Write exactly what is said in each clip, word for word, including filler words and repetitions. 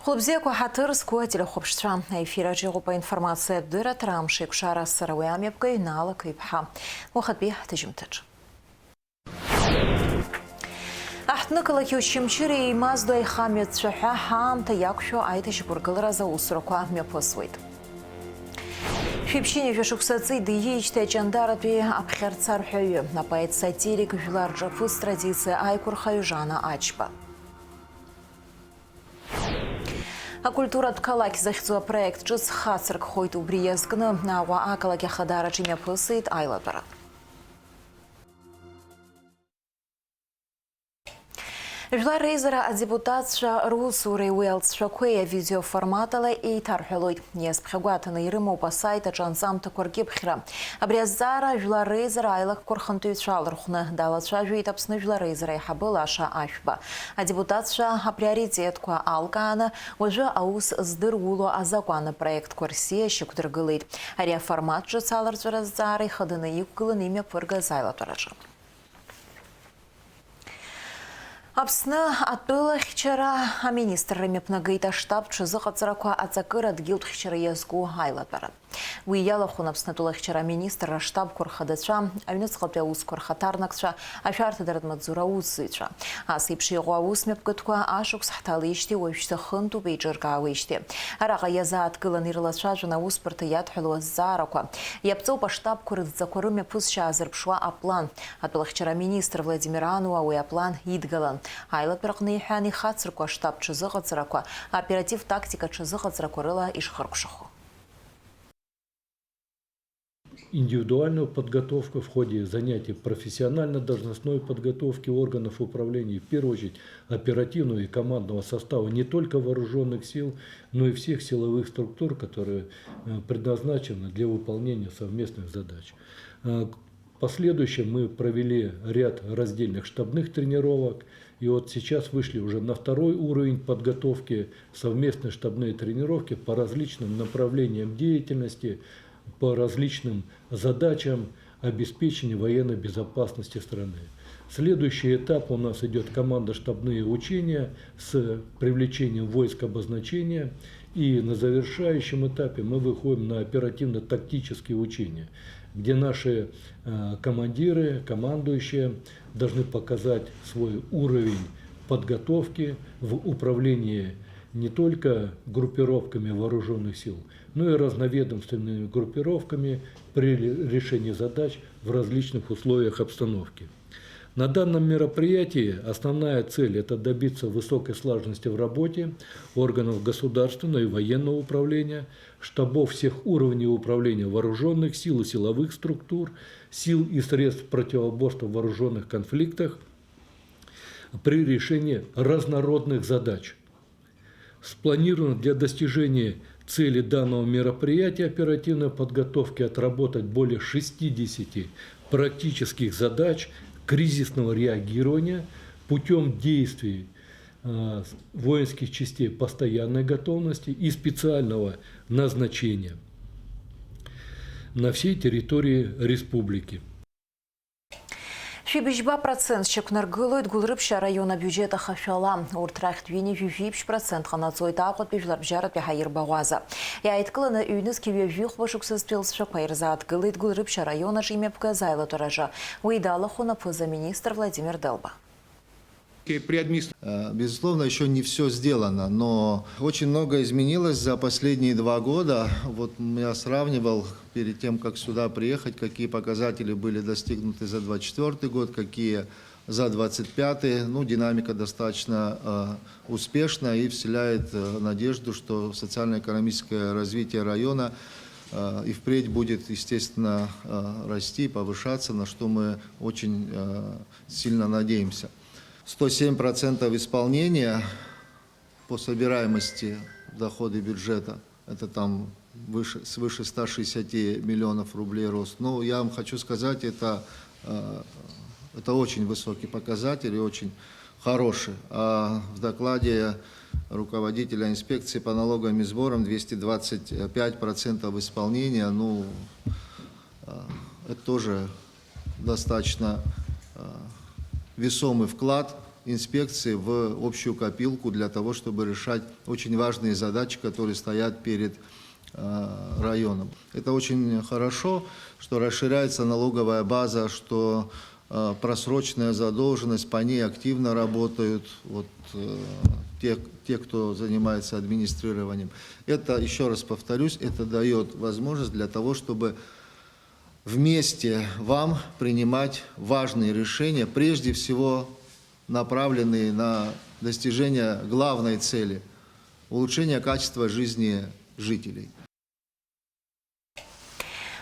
Хәылбзиақәа ҳаҭыр зқәу ателехәаԥшцәа, аефир аҿы иҟоуп аинформациатә дырраҭара «Амш еиқәшара», сара уи амҩаԥгаҩ Наала Қыҩԥҳа. Уахатәи ҳҭыжьымҭаҿы. Аҳҭнықалақь Очамчыреи Мазду аихамҩатә цәаҳәа ҳаамҭа иақәшәо аиҭашьақәыргыларазы аусурақәа мҩаԥысуеит. Шәиԥшьынҩажәа шықәса ҵит диижьҭеи аҷандаратәи аԥхьарца арҳәаҩы, апоет-сатирик, жәлар рҿаԥыц традициа аиқәырхаҩ Жана Ачба. Акультуратә қалақь захьӡу апроект ҿыц хацыркхоит, убри иазкны Аҟәа ақалақь ахадараҿ имҩаԥысит аилатәара. Жәлар реизара адепутатцәа русуреи уи алҵшәақәеи авидеоформат ала еиҭарҳәалоит. Иазԥхьагәаҭаны ирымоуп асайт аҿы анҵамҭақәа ркьыԥхьра. Абри азҵаара Жәлар реизара аилакқәа рхантәаҩцәа алархәны далацәажәеит Аԥсны Жәлар реизара аиҳабы Лаша Ашәба. Адепутатцәа априоритетқәа алкааны, уажәы аус здыруло азакәан апроектқәа рсиа шьақәдыргылеит. Ари аформат ҿыц аларҵәара азҵаара ихаданы иқәгыланы имҩаԥыргаз аилатәараҿы. Аԥсны атәылахьчара аминистрра имҩаԥнагеит аштаб ҽазыҟаҵарақәа аҵакыра дгьылтә хьчара иазку аилатәара. Уи иалахәын Аԥсны атәылахьчара аминистрра аштабқәа рхадацәа, аҩныҵҟатәи аусқәа рхаҭарнакцәа, ашәарҭадаратә маҵзура аусзуҩцәа. Ас еиԥш иҟоу аус мҩаԥгатәқәа ашықәс ҳҭалеижьҭеи уажәшьҭа хынтәуп еиҿыркаауеижьҭеи. Араҟа иазааҭгылан ирлацәажәон аусбарҭа иадҳәалоу азҵаарақәа. Иаԥҵоуп аштабқәа рыдҵақәа рымҩаԥысшьа аазырԥшуа аплан. Атәылахьчара аминистр Владимир Ануа уи аплан идгалан. Аилатәараҟны иҳәан ихацыркуа аштаб ҽазыҟаҵарақәа, аоператив-тактика ҽазыҟаҵарақәа рыла ишхыркәшахо. Индивидуальную подготовку в ходе занятий профессионально-должностной подготовки органов управления, в первую очередь оперативного и командного состава не только вооружённых сил, но и всех силовых структур, которые, э, предназначены для выполнения совместных задач. Э, В последующем мы провели ряд раздельных штабных тренировок, и вот сейчас вышли уже на второй уровень подготовки, совместные штабные тренировки по различным направлениям деятельности, по различным задачам обеспечения военной безопасности страны. Следующий этап у нас идёт командно-штабные учения с привлечением войск обозначения. И на завершающем этапе мы выходим на оперативно-тактические учения, где наши, э, командиры, командующие должны показать свой уровень подготовки в управлении не только группировками вооружённых сил, но и разноведомственными группировками при ре-, решении задач в различных условиях обстановки. На данном мероприятии основная цель — это добиться высокой слаженности в работе органов государственного и военного управления, штабов всех уровней управления вооружённых сил и силовых структур, сил и средств противоборства в вооружённых конфликтах при решении разнородных задач. Спланировано для достижения цели данного мероприятия оперативной подготовки отработать более шестидесяти практических задач кризисного реагирования путём действий, э, воинских частей постоянной готовности и специального назначения на всей территории республики. Шәибжьба процент шьақәнаргылоит Гәылрыԥшь араион абиуџьет ахашәала. Урҭ рахьтә ҩынҩажәи жәиԥшь процент ҟанаҵоит Аҟәатәи жәларбжьаратәи ҳаирбаӷәаза. Иааидкыланы ҩнызқьи ҩажәи хәба шықәса зтәи алҵшәақәа ирзааҭгылеит Гәылрыԥшь араион аҿы имҩаԥгаз аилатәараҿы. Уи далахәын аԥыза-министр Владимир Делба. Э, безусловно, ещё не всё сделано, но очень много изменилось за последние два года. Вот, м, я сравнивал перед тем, как сюда приехать, какие показатели были достигнуты за двадцать четвёртый год, какие за двадцать пятый. Ну, динамика достаточно, э, успешная и вселяет, э, надежду, что социально-экономическое развитие района, э, и впредь будет, естественно, э, расти, повышаться, на что мы очень, э, сильно надеемся. Сто семь процентов исполнения по собираемости доходы бюджета. Это там выше, свыше ста шестидесяти миллионов рублей рост. Ну, я вам хочу сказать, это, э, это очень высокий показатель и очень хороший. А в докладе руководителя инспекции по налогам и сборам двести двадцать пять процентов исполнения, ну, э, это тоже достаточно, э, весомый вклад инспекции в общую копилку для того, чтобы решать очень важные задачи, которые стоят перед э, районом. Это очень хорошо, что расширяется налоговая база, что э, просроченная задолженность, по ней активно работают вот, э, те, те, кто занимается администрированием. Это, еще раз повторюсь, это дает возможность для того, чтобы вместе вам принимать важные решения, прежде всего направленные на достижение главной цели — улучшение качества жизни жителей.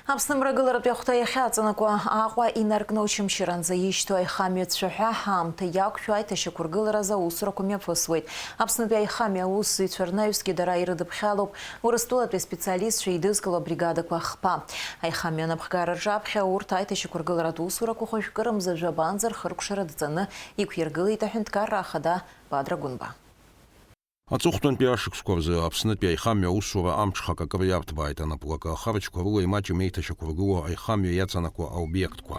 Аԥсны мрагыларатәи ахәҭа иахьаҵанакуа Аҟәа инаркны Очамчыранӡа ишьҭоу аихамҩа цәаҳәа ҳаамҭа иақәшәо аиҭашьақәыргыларазы аусурақәа мҩаԥысуеит. Аԥснытәи аихамҩа аусзуҩцәа рнаҩсгьы дара ирыдыԥхьалоуп Урыстәылатәи аспециалистцәа еидызкыло абригадақәа хԥа. Аихамҩа анапхгара рҿаԥхьа урҭ аиҭашьақәыргыларатә усурақәа хәажәкырамза жәабанӡа рхыркәшара дҵаны иқәиргылеит аҳәынҭқарра ахада Бадра Гәынба. Аҵыхәтәантәи ашықәсқәа рзы Аԥснытәи аихамҩа аусура амҽхак акыр иарҭбааит, анаплакы ахарџьқәа рыла имаҷым еиҭашьақәыргыло аихамҩа иаҵанакуа аобиектқәа.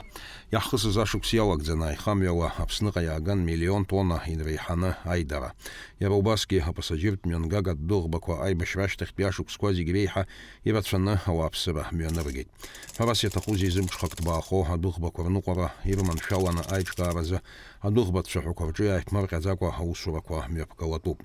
Иаҳхысыз ашықәс иалагӡаны аихамҩала Аԥсныҟа иааган миллион тонна инреиҳаны аидара. Иара убасгьы апасаџьыртә мҩангагатә дәыӷбақәа аибашьра ашьҭахьтәи ашықәсқәа зегь реиҳа ирацәаны ауааԥсыра мҩаныргеит. Ҳәарас иаҭахузеи зымҽхак ҭбаахо адәыӷбақәа рныҟәара ирманшәаланы аиҿкааразы адәыӷба цәаҳәақәа рҿы иааиԥмырҟьаӡакәа аусурақәа мҩаԥгалатәуп.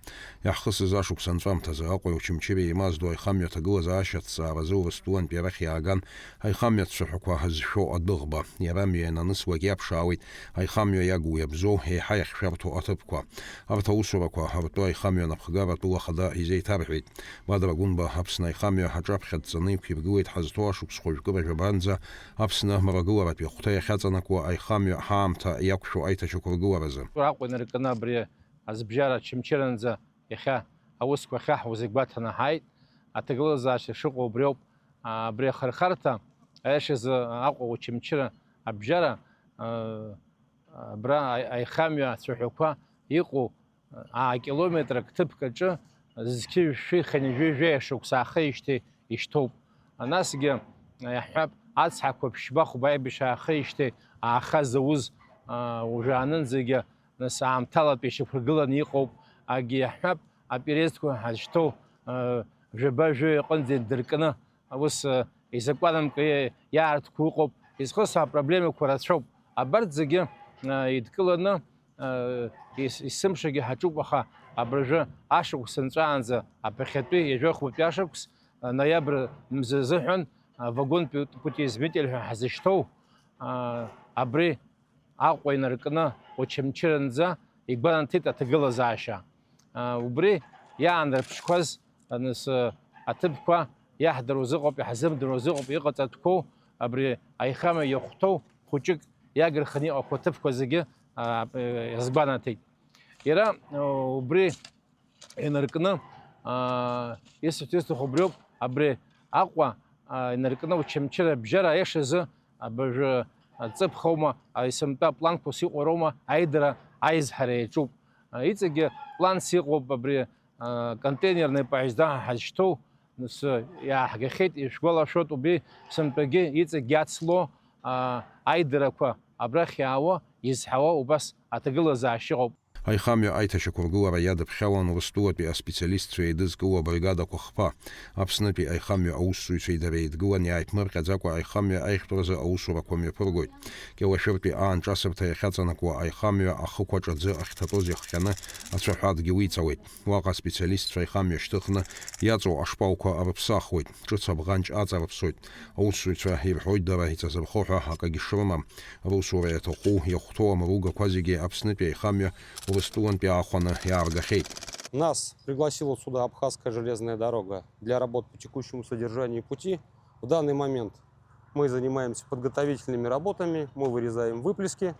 Иаҳхысыз ашықәс анҵәамҭазы Аҟәеи Очамчыреи еимаздо аихамҩа аҭагылазаашьа аҭҵааразы Урыстәылантәи арахь иааган аихамҩа цәаҳәақәа зшәо адәыӷба. Иара амҩа иананысуагь иаԥшаауеит аихамҩа иагу иабзоу еиҳа иахьшәарҭоу аҭыԥқәа. Арҭ аусурақәа ртәы аихамҩа анапхгара атәыла ахада изеиҭарҳәеит. Бадра Гәынба Аԥсны аихамҩа ҳаҿаԥхьа дҵаны иқәиргылеит ҳазҭоу ашықәс хәажәкыра жәабанӡа Аԥсны мрагыларатәи ахәҭа иахьаҵанакуа аихамҩа ҳаамҭа иақәшәо аиҭашьақәыргыларазы. Аҟәа инаркны абри азыбжьара Очамчыранӡа иахьа аусқәа ахьаҳуа зегь гәаҭаны ҳааит. Аҭагылазаашьа шыҟоу убриоуп. Абри ахырхарҭа, аиашазы, Аҟәа Очамчыра абжьара, а, абра аи-, аихамҩа ацәаҳәақәа иҟоу аа километрак ҭыԥк аҿы зқьи жәшәи хынҩажәи жәаҩа шықәса аахижьҭеи ишьҭоуп. Насгьы, иаҳҳәап, ацҳақәа ԥшьба-хәба аибашьра аахижьҭеи ааха зауз, аа, уажәаанынӡагьы, нас, аамҭалатәи ишьақәыргыланы иҟоуп, акгьы иаҳҳәап, апериодқәа ҳазшьҭоу, аа, жәаба-жәаҩа аҟынӡа идыркны, ус, э, изакәанымкәа иа-, иаартқәа ыҟоуп, изхысҳәо апроблемақәа рацәоуп. Абарҭ зегьы, э, идкыланы, э, ес-, есымшагьы ҳаҿуп, аха абыржәы ашықәс нҵәаанӡа аԥхьатәи ҩажәа хәбатәи ашықәс, э, ноиабр мза азыҳәан, э, вагонтәи путеизменитель ҳәа ҳазышьҭоу, э, абри Аҟәа инаркны Очамчыранӡа игәанаҭеит аҭагылазаашьа. Убри иаанарԥшқәаз, нас, аҭыԥқәа иаҳдыруаз ыҟоуп, иҳазымдыруаз ыҟоуп, иҟаҵатәқәоу абри аихамҩа иахәҭоу хәыҷык иагырханы иҟақәоу аҭыԥқәа зегьы, а, иазгәанаҭеит. Иара, убри инаркны, аа, исҳәарц исҭаху убриоуп, абри Аҟәа, аа, инаркны Очамчыра абжьара аиашазы абыржәы ҵыԥхоума, есымтәа апланқәа ус иҟоу роума аидара аизҳара иаҿуп. Иҵегьы планс иҟоуп абри, аа, контейнерный поезда ҳазшьҭоу, нас иааҳгахьеит, ишәгәалашәоит убри сынтәагьы иҵегьы иацло, аа, аидарақәа абрахь иаауа, изҳауа убас аҭагылазаашьа ыҟоуп. Аихамҩа аиҭашьақәыргылара иадыԥхьалан Урыстәылатәи аспециалистцәа еидызкыло абригадақәа хԥа. Аԥснытәи аихамҩа аусзуҩцәеи дареи еидгылан иааиԥмырҟьаӡакәа аихамҩа аиӷьтәразы аусурақәа мҩаԥыргоит. Кьалашәыртәи аан ҿасырҭа иахьаҵанакуа аихамҩа ахықә аҿаӡы ахьҭатәоз ихҟьаны ацәаҳәа адгьыл иҵалеит. Уаҟа аспециалистцәа аихамҩа шьҭыхны иаҵоу ашпалқәа рыԥсахуеит, ҿыц абӷанҷ аҵарыԥсоит. Аусзуҩцәа ирҳәоит дара иҵазырхо ҳәа акагьы шрымам. Русура иаҭаху, иахәҭоу амругақәа зегьы Аԥснытәи аихамҩа Урыстәылантәи аахәаны иааргахьеит. Нас пригласила сюда Абхазская железная дорога для работ по текущему содержанию пути. В данный момент мы занимаемся подготовительными работами, мы вырезаем выплески,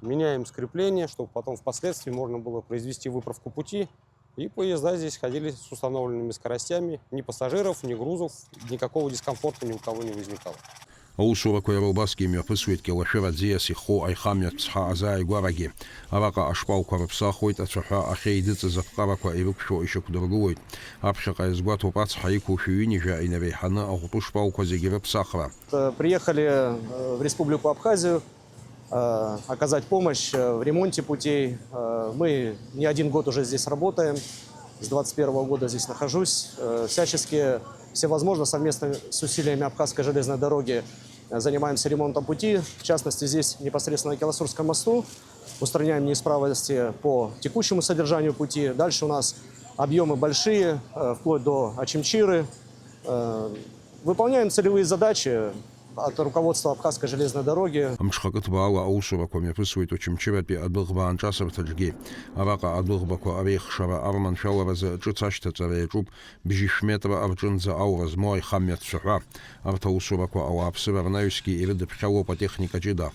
меняем скрепление, чтобы потом впоследствии можно было произвести выправку пути, и поезда здесь ходили с установленными скоростями, ни пассажиров, ни грузов, никакого дискомфорта ни у кого не возникало. Аусурақәа иара убасгьы имҩаԥысуеит Кьалашәыр аӡиас иху аихамҩатә цҳа азааигәарагьы. Араҟа ашкәалқәа рыԥсахуеит, ацәаҳәа ахьеидыҵыз аԥҟарақәа ирықәшәо ишьақәдыргылоит. Аԥхьаҟа иазгәаҭоуп ацҳа иқәу шәи ҩынҩажәа инареиҳаны аӷәтәы шкәалқәа зегьы рыԥсахра. Приехали, э, в Республику Абхазию. э, оказать помощь, э, в ремонте путей. Э, мы не один год уже здесь работаем, с двадцать первого года здесь нахожусь. Э, всячески, всевозможно, совместно с усилиями Абхазской железной дороги, э, занимаемся ремонтом пути, в частности, здесь непосредственно на Киласурском мосту. Устраняем неисправности по текущему содержанию пути. Дальше у нас объемы большие, э, вплоть до Очамчиры. Э, выполняем целевые задачи от руководства Абхазской железной дороги. Мҽхакы ҭбаала аусурақәа мҩаԥысуеит Очамчыратәи адәыӷба аанҿасырҭаҿгьы. Араҟа адәыӷбақәа реихшара арманшәаларазы ҿыц ашьҭаҵара иаҿуп, бжьышә метра рҿынӡа аура змоу аихамҩа цәаҳәа. Арҭ аусурақәа ауааԥсыра рнаҩсгьы ирыдыԥхьалоуп атехника ҷыда.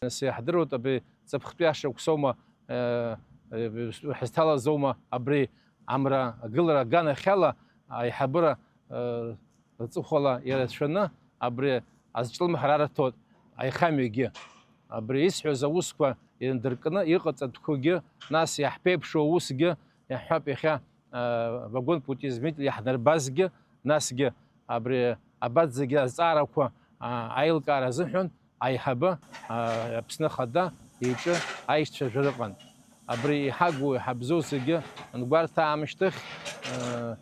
Нас иаҳдыруеит абри ҵыԥхтәи ашықәсоума, э, э, ҳазҭалазоума абри амра агылара аганахьала аиҳабыра, э, рҵыхәала ирацәаны абри азҿлымҳара рҭоит аихамҩагьы. Абри исҳәаз аусқәа индыркны иҟаҵатәқәагьы, нас иаҳԥеиԥшу аусгьы иаҳҳәап иахьа, а, вагон путизмит иаҳнарбазгьы, насгьы абри абарҭ зегьы азҵаарақәа, а, аилкаара азыҳәан аиҳабы, а, Аԥсны Ахада иҿы аишьцәажәара ыҟан. Абри иҳагу, иҳабзоу зегьы ангәарҭа аамышьҭахь, а,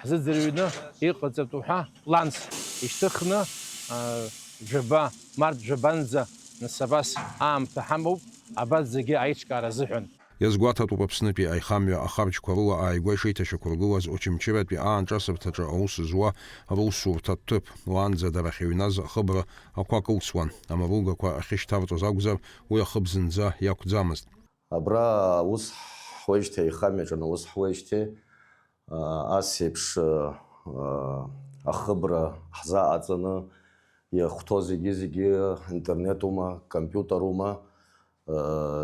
ҳзыӡырҩны иҟаҵатәу ҳәа планс ишьҭыхны, а, жәаба, март жәабанӡа, нас абас аамҭа ҳамоуп, абарҭ зегьы аиҿкаара азыҳәан. Иазгәаҭатәуп Аԥснытәи аихамҩа ахарџьқәа рыла ааигәа ишеиҭашьақәыргылаз Очамчыратәи аанҿасырҭаҿы аус зуа русурҭа ҭыԥ. Уаанӡа дара ахьыҩназ ахыбра ақәа кылсуан. Амаругақәа ахьышьҭарҵоз акәзар, уи ахыб зынӡа иақәӡамызт. Абра аус ҳуеижьҭеи, аихамҩаҿы анаус ҳуеижьҭеи, ас еиԥш, ахыбра ҳзааҟаҵаны иахәҭоу зегьы-зегьы интернетума, компиутерума,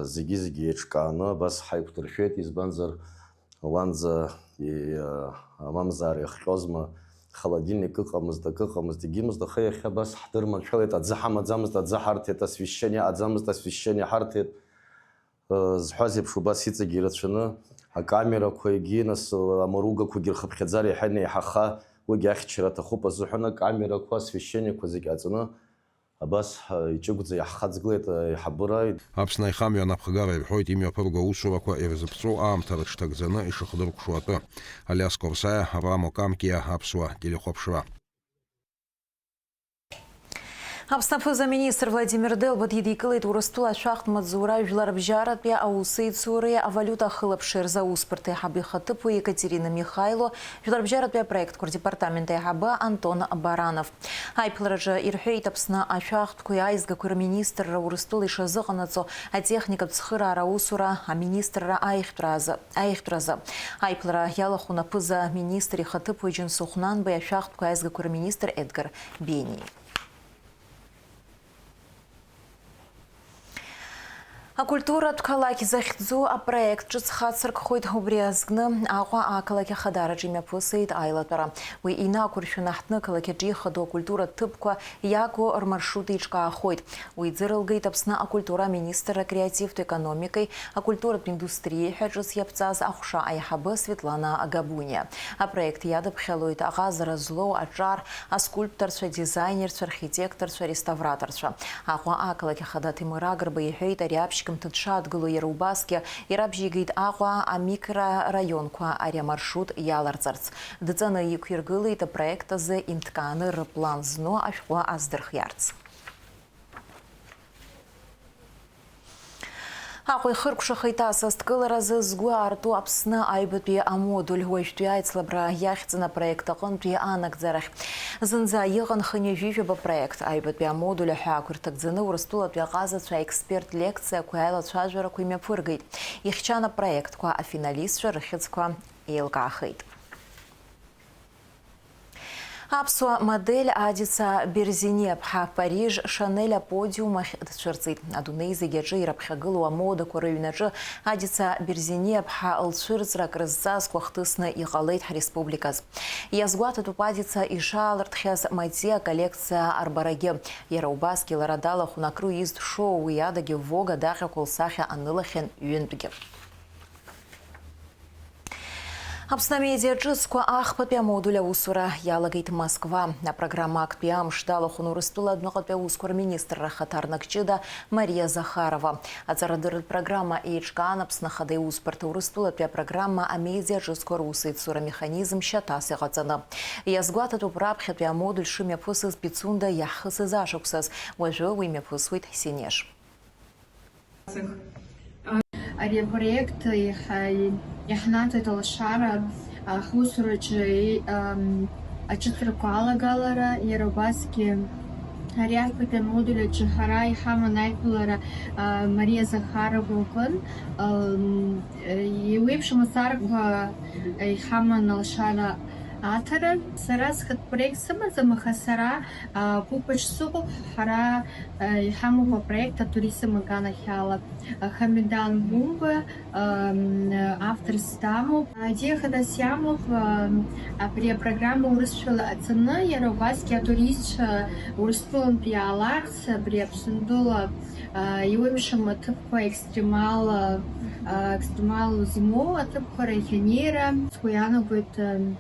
зегьы-зегьы еиҿкааны абас ҳаиқәдыршәеит, избанзар, уанӡа и-, амамзаара иахҟьозма, холодильник ыҟамызт, акы ыҟамызт, егьимызт, аха иахьа абас ҳдырманшәалеит, аӡы ҳамаӡамызт, аӡы ҳарҭеит, освещение ыҟаӡамызт, освещение ҳарҭеит. Зҳәаз еиԥш, убас иҵегьы ирацәаны, акамерақәа, егьи, нас, амаругақәагьы рхыԥхьаӡара иаҳа инеиҳаха, уигьы ахьчара аҭахуп азыҳәан, акамерақәа, освещениеқәа зегь ҟаҵаны, абас, ҳа, иҷыгәӡа иаҳхаҵгылеит аиҳабыра. Аԥсны аихамҩа анапхгара ирҳәоит, имҩаԥырго аусурақәа ирзыԥҵәоу аамҭа рыҽҭагӡаны ишыхдыркәшо атәы. Алиас Корсаиа, Авраам Окамкиа, Аԥсуа телехәаԥшра. Аԥсны аԥыза-министр Владимир Делба дидикылеит Урыстәыла ашәахтә маҵзура жәларбжьаратәи аусеицуреи авалиута ахылаԥшреи рзы аусбарҭа аиҳабы ихаҭыԥуаҩ Екатерина Михайло, жәларбжьаратәи апроектқәа рдепартамент аиҳабы Антон Баранов. Аиԥылараҿы ирҳәеит Аԥсны ашәахтәқәеи аизгақәеи рминистрра Урыстәыла ишазыҟанаҵо атехникатә цхыраара аусура аминистрра аиӷьтәразы. Аиӷьтәразы. Аиԥылара иалахәын аԥыза-министр ихаҭыԥуаҩ Џьансыхә Нанбеи ашәахтәқәа аизгақәа рминистр Едгар Бениеи. Акультуратә қалақь захьӡу апроект ҿыц хацыркхоит, убри азкны Аҟәа ақалақь ахадараҿы имҩаԥысит аилатәара. Уи инақәыршәаны аҳҭны ақалақь аҿы ихадоу акультуратә ҭыԥқәа иаго рмаршрут еиҿкаахоит. Уи ӡырылгеит Аԥсны акультура аминистрра акреативтә економикеи акультуратә индустриеи ҳәа ҿыц иаԥҵаз аҟәша аиҳабы Светлана Габуниа. Апроект иадыԥхьалоит аҟазара злоу аҿар, аскульпторцәа, адизаинерцәа, архитекторцәа, ареставраторцәа. Аҟәа ақалақь ахада Ҭемыр Агрба иҳәеит, ари аԥшьгамҭа дшадгыло иара убасгьы ирабжьеигеит Аҟәа амикрораионқәа ари амаршрут иаларҵарц. Дҵаны иқәиргылеит апроект азы инҭкааны рыплан зну ашәҟәы аздырхиарц. Аҟәа ихыркәшахеит асасдкыларазы згәы аарту Аԥсны аҩбатәи амодуль. Уажәтәи аицлабра иахьӡын апроект аҟынтәи анагӡарахь. Зынӡа иҟан хынҩажәижәаба проект. Аҩбатәи амодуль аҳәаақәа ирҭагӡаны Урыстәылатәи аҟазацәа аексперт лекциақәеи аилацәажәарақәеи мҩаԥыргеит. Ихьчан апроектқәа, афиналистцәа рыхьӡқәа еилкаахеит. Аԥсуа модель Адица Берзениаԥҳа Париж Шанель аподиум ахь дцәырҵит. Адунеи зегь аҿы ираԥхьагылоу амодақәа рыҩнаҿы Адица Берзениаԥҳа лцәырҵра акрызҵазкуа хҭысны иҟалеит ҳреспубликаз. Иазгәаҭатәуп Адица ишаалыртхьаз Матиа аколлекциа арбарагьы. Иара убасгьы лара далахәын акры изтәшоу, уи адагьы Vogue адаҟьақәа лсахьа анылахьан ҩынтәгьы. Аԥсны амедиа ҿыцқәа ахԥатәи амодуль аусура иалагеит Москва. Апрограмма актәи амш далахәын Урыстәыла адәныҟатәи аусқәа рминистрра ахаҭарнак ҷыда Мариа Захарова. Аҵарадырратә программа еиҿкаан Аԥсны Ахада Иусбарҭа Урыстәылатәи апрограмма амедиа ҿыцқәа русеицура механизм шьаҭас иҟаҵаны. Иазгәаҭатәуп раԥхьатәи амодуль шымҩаԥысыз Пицунда иаҳхысыз ашықәсаз, уажәы уи мҩаԥысуеит Сенеш. Ари апроект иҳа-, иаҳнаҭоит алашара, а, ҳусураҿы, и-, ам, аҿыцрақәа алагалара, иара убасгьы ари ахԥатәи амодуль аҿы ҳара иҳаман аиԥылара, а, Мариа Захарова лҟын, ам, еиуеиԥшым азҵаарақәа иҳаман алашара аҭара. Сара схатә проект сымаӡам, аха сара, а, гәыԥ аҿы сыҟоуп, ҳара, а, иҳамоуп апроект атуризм аганахьала. Хамидан Гәымба, ам, авторс дамоуп. Адиа хадас иамоуп, ам, абри апрограмма урысшәала аҵаны, иара убасгьы атуристцәа Урыстәылантә иааларц, абри Аԥсынтәыла, а, еиуеиԥшым аҭыԥқәа, екстремал, а, екстремал змоу аҭыԥқәа рахь анеира. Сгәы иаанагоит, ам,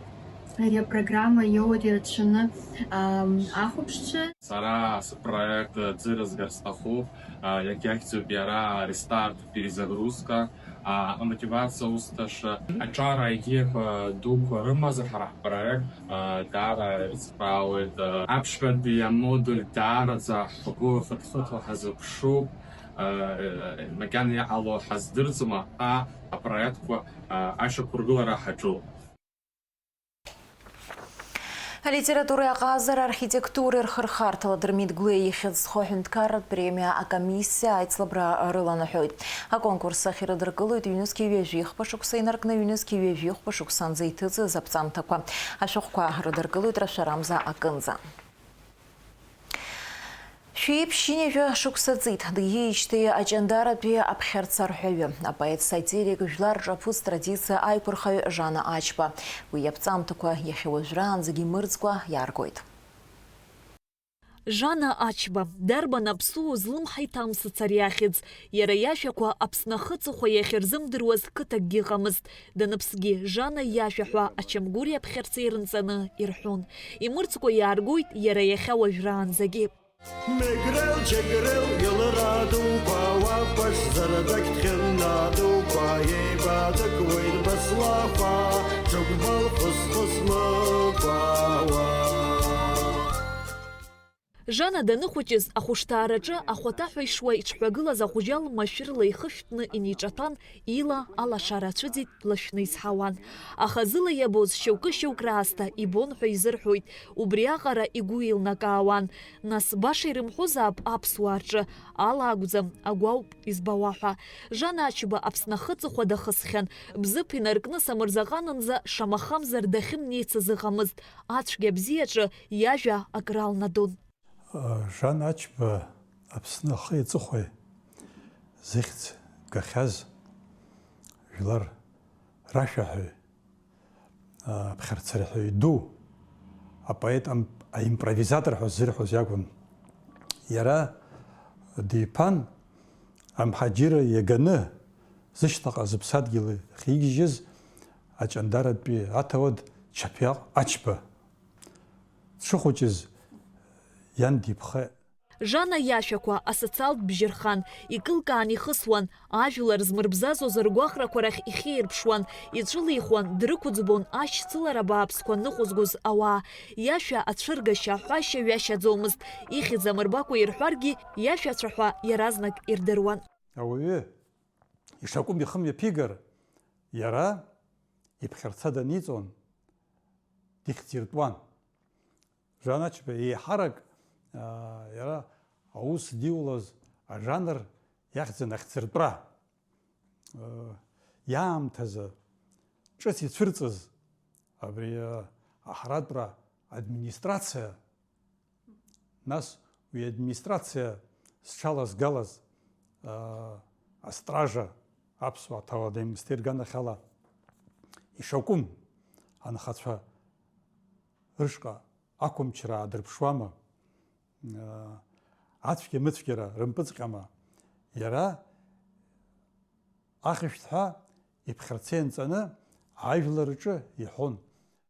ари апрограмма иоуеит ирацәаны, ам, ахәаԥшцәа. Сара спроект ӡырызгар сҭахуп, а, иагьахьӡуп иара рестарт, перезагрузка, а, амотивациа усҭаша. Аҿар аидеиақәа дуқәа рымазар, ҳара ҳпроект, а, даара ирыцхраауеит, а, аԥшьбатәи амодуль даараӡа ҳгәы хыҭхыҭуа ҳазыԥшуп, а, макьана иҟало ҳаздырӡом, аха апроектқәа, а, ашьақәыргылара ҳаҿуп. Алитературеи аҟазара архитектуреи рхырхарҭала Дырмит Гәлиа ихьӡ зху аҳәынҭқарратә премиа акомиссиа аицлабра рыланаҳәоит. Аконкурс ахь ирыдыркылоит ҩнызқьи ҩажәи хԥа шықәса инаркны ҩнызқьи ҩажәи хԥа шықәса анӡа иҭыҵыз аԥҵамҭақәа. Ашәҟәқәа рыдыркылоит рашәарамза акынӡа. Шәи ԥшьынҩажәа шықәса ҵит, диижьҭеи аҷандаратәи аԥхьарца арҳәаҩы, апоет-сатирик, жәлар рҿаԥыц традициа аиқәырхаҩ Жана Ачба. Уи иаԥҵамҭақәа иахьа уажәраанӡагьы мырӡкәа иааргоит. Жана Ачба, дарбан аԥсуоу злымҳа иҭамсыц ари ахьӡ? Иара иажәақәа Аԥсны ахы-аҵыхәа иахьырзымдыруаз қыҭакгьы ыҟамызт. Даныԥсгьы, Жана иажәа ҳәа ачамгәыри аԥхьарцеи рынҵаны ирҳәон. Имырӡкәа иааргоит иара иахьа уажәраанӡагьы. Мегрел, Џьегрел, Елра дуқәа, уа Пашзара дагьҭхьын, адуқәа еибадыкуеит баслахәа, џьыгәбал хыс-хыс мыкәа, уа. Жана даныхәыҷыз, ахәышҭаараҿы ахәаҭаҳәа ишуа иҽҳәагылаз ахәыҷал машәырла ихышәҭны иниҿаҭәан, ила алашара ацәыӡит, длашәны изҳауан. Аха зыла иабоз шьоукы-шьоук раасҭа ибон ҳәа изырҳәоит, убриаҟара игәы еилнакаауан. Нас, баша ирымҳәозаап аԥсуаа рҿы, ала акәӡам, агәы ауп избауа ҳәа. Жана Ачба Аԥсны ахы-аҵыхәа дахысхьан, Бзыԥ инаркны Самырзаҟанынӡа шамахамзар дахьымнеицыз ыҟамызт, ацәгьа-абзиаҿы иажәа акралнадон. Жан Ачба Аԥсны ахи аҵыхәеи зыхьӡ гахьаз жәлар рашәаҳәаҩ, аԥхьарцарҳәаҩ ду, апоет ам-, аимпровизатор ҳәа ззырҳәоз иакәын. Иара диԥан, амҳаџьырра иаганы, зышьҭахьҟа зыԥсадгьыл ахьигьежьыз аҷандаратәи аҭауад Чаԥиаҟ Ачба. Дшыхәыҷыз иан дипхеит. Жана иашәақәа асоциалтә бжьы рхан, икылкаан ихысуан, ажәлар змырбзазоз ргәаҟрақәа рахь ихьеирԥшуан, иҿылихуан, дрықәыӡбон ашьцылара бааԥсқәа ныҟәызгоз ауаа. Иашәа ацәыргашьа, аҳәашьа ҩашьаӡомызт, ихьӡ амырбакәа ирҳәаргьы, иашәа ацәаҳәа иаразнак ирдыруан. Ауаҩы ишакәым ихы мҩаԥигар, иара иԥхьарца даниҵон, дихьӡиртәуан. Жан Ачба еиҳарак, аа, иара аус диулоз ажанр иахьӡын ахьӡыртәра. Э, иаамҭазы ҿыц ицәырҵыз абри, э, аҳаратәра администрациа, нас уи администрациа зҽалазгалаз, аа, астража, аԥсуа ҭауади-аамсҭеи рганахьала ишакәым анхацәа рышҟа ақәымчра аадырԥшуама? Ацәгьа мыцәгьара рымпыҵҟьама? Иара ахьышәҭҳәа иԥхьарца ианҵаны ажәлар рҿы иҳәон.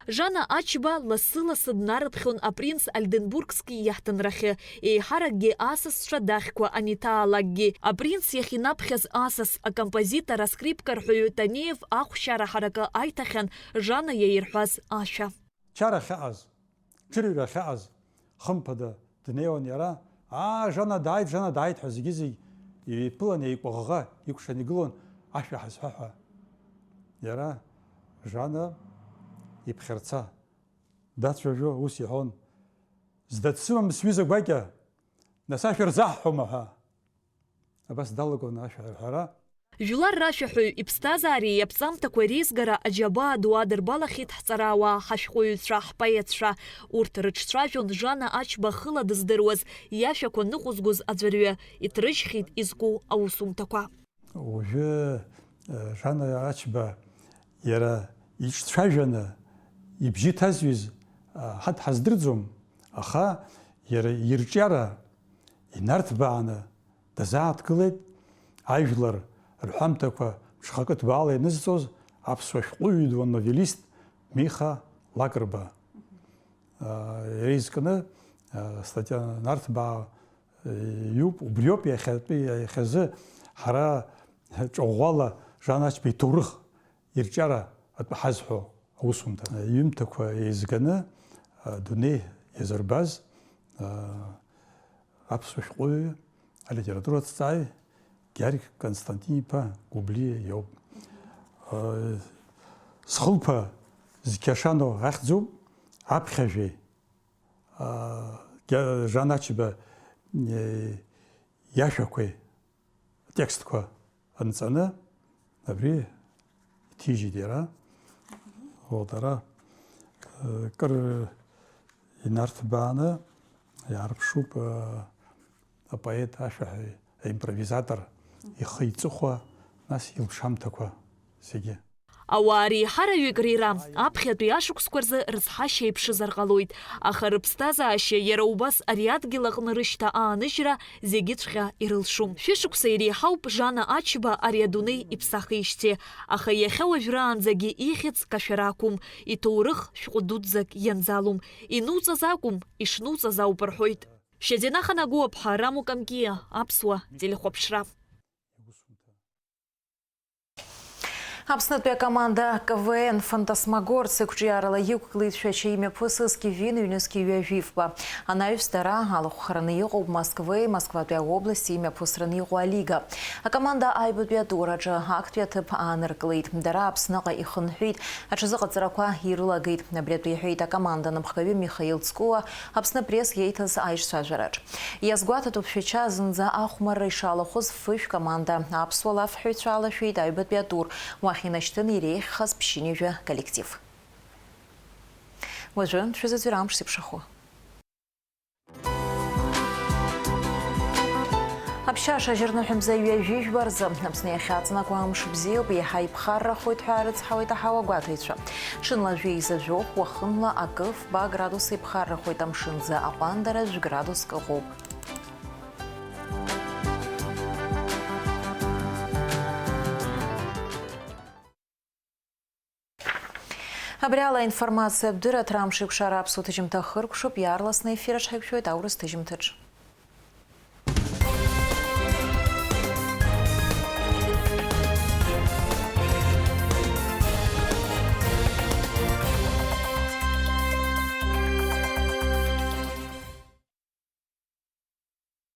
Жана Ачба лассы-лассы днарыԥхьон апринц Ольденбургски иаҳҭынрахьы, еиҳаракгьы асасцәа дахьқәа аниҭаалакгьы. Апринц иахьинаԥхьаз асас, акомпозитор, аскрипкарҳәаҩы Танеев ахәшьара ҳаракы аиҭахьан Жана иаирҳәаз ашәа. Чара ахьаҟаз, ҽырҩра ахьаҟаз, хымԥада днеиуан иара, аа, Жана дааит, Жана дааит ҳәа зегьы-зегь еиԥылан, еикәыӷӷа икәшан игылон, ашәа ҳазҳәа ҳәа. Иара Жана иԥхьарца дацәажәо ус иҳәон, зда дсымам сҩыза гәакьа, нас ашәа рзаҳҳәома ҳәа. Абас далагон ашәа аҳәара. Жәлар рашәаҳәаҩ иԥсҭазаареи иаԥҵамҭақәа реизгара аџьабаа ду адырбалахьеит ҳҵарауаа, ҳашәҟәыҩҩцәа, ҳпоетцәа. Урҭ рыҿцәажәон Жана Ачба хыла дыздыруаз, иашәақәа ныҟәызгоз аӡәырҩы, иҭрыжьхьеит изку аусумҭақәа. Уажәы, э, Жана Ачба иара иҿцәажәаны ибжьы ҭазҩыз, а, ҳа дҳаздырӡом, аха иара ирҿиара инарҭбааны дазааҭгылеит, ажәлар рҳәамҭақәа ҽхакы ҭбаала ианызҵоз аԥсуа шәҟәыҩҩы ду, новелист Миха Лакрба. Иара изкны, статиа нарҭбаа иоуп, убриоуп иахьатәи, иахьазы ҳара ҿаӷәӷәала Жан Ачба иҭоурых ирҿиара атәы ҳазҳәо аусумҭа. Иҩымҭақәа еизганы, адунеи иазырбаз, аԥсуа шәҟәыҩҩы, алитератураҭҵааҩ Георги Константин-иԥа Гәыблиа иоуп. Зхылԥа Зқьашано ахьӡуп, аԥхьажәеи, Жан Ачба иашәақәеи атекстқәа анҵаны, абри иҭижьит иара. Вот, ара, э, кыр инарҭбааны иаарԥшуп, э, апоет, ашәаҳәаҩ, аимпровизатор ихы иҵыхәа, нас илшамҭақәа зегьы. Ауаа реиҳараҩык рира аԥхьатәи ашықәсқәа рзы рыцҳашьа еиԥшызар ҟалоит, аха рыԥсҭазаашьа иара убас ари адгьыл аҟны рышьҭа ааныжьра зегьыҵәҟьа ирылшом. Шәышықәса иреиҳауп Жана Ачба ари адунеи иԥсахижьҭеи, аха иахьа уажәраанӡагьы ихьӡ кашәара ақәым, иҭоурых шәҟәы дуӡӡак ианӡалом, инуҵаз акәым, ишнуҵаз ауп рҳәоит. Шьазина Ханагәыаԥҳа, Рамо Камкиа, Аԥсуа телехәаԥшра. Аԥснытәи акоманда К В Н Фантасмагорц ықәҿиарала иқәгылеит Шәача имҩаԥысыз Кевин ҩнызқьи ҩажәи фба. Анаҩс дара алахәхараны иҟоуп Москвеи Москватәи аобласти имҩаԥысраны иҟоу алига. Акоманда аҩбатәи атур аҿы актәи аҭыԥ ааныркылеит. Дара Аԥсныҟа ихынҳәит, аҽазыҟаҵарақәа ирылагеит. Абри атәы иҳәеит акоманда анапхгаҩы Михаил Цкуа Аԥсны Пресс иеиҭаз аишьцәажәараҿ. Иазгәаҭатәуп Шәача зынӡа ахәмарра ишалахәыз фышә команда аԥсуа лафҳәаҩцәа алашәеит аҩбатәи атур, уахь инашьҭын иреиӷьхаз ԥшьынҩажәа коллектив. Уажәы шәызыӡырҩра амш зеиԥшрахо. Аԥшьа ашажьырныҳәа мза ҩажәи жәба рзы Аԥсны иахьаҵанакуа амш бзиоуп, иаҳа иԥхаррахоит ҳәа арыцҳауеит аҳауагәаҭаҩцәа. Ҽынла жәеиза жәохә, уахынла акы фба градус иԥхаррахоит, амшын аӡы аҟәандара жәградуск ыҟоуп. Абри ала аинформациатә дырраҭара Амшеикәшара аԥсуа ҭыжьымҭа хыркәшоуп, иаарласны аефир аҿ ҳаиқәшәоит аурыс ҭыжьымҭаҿ.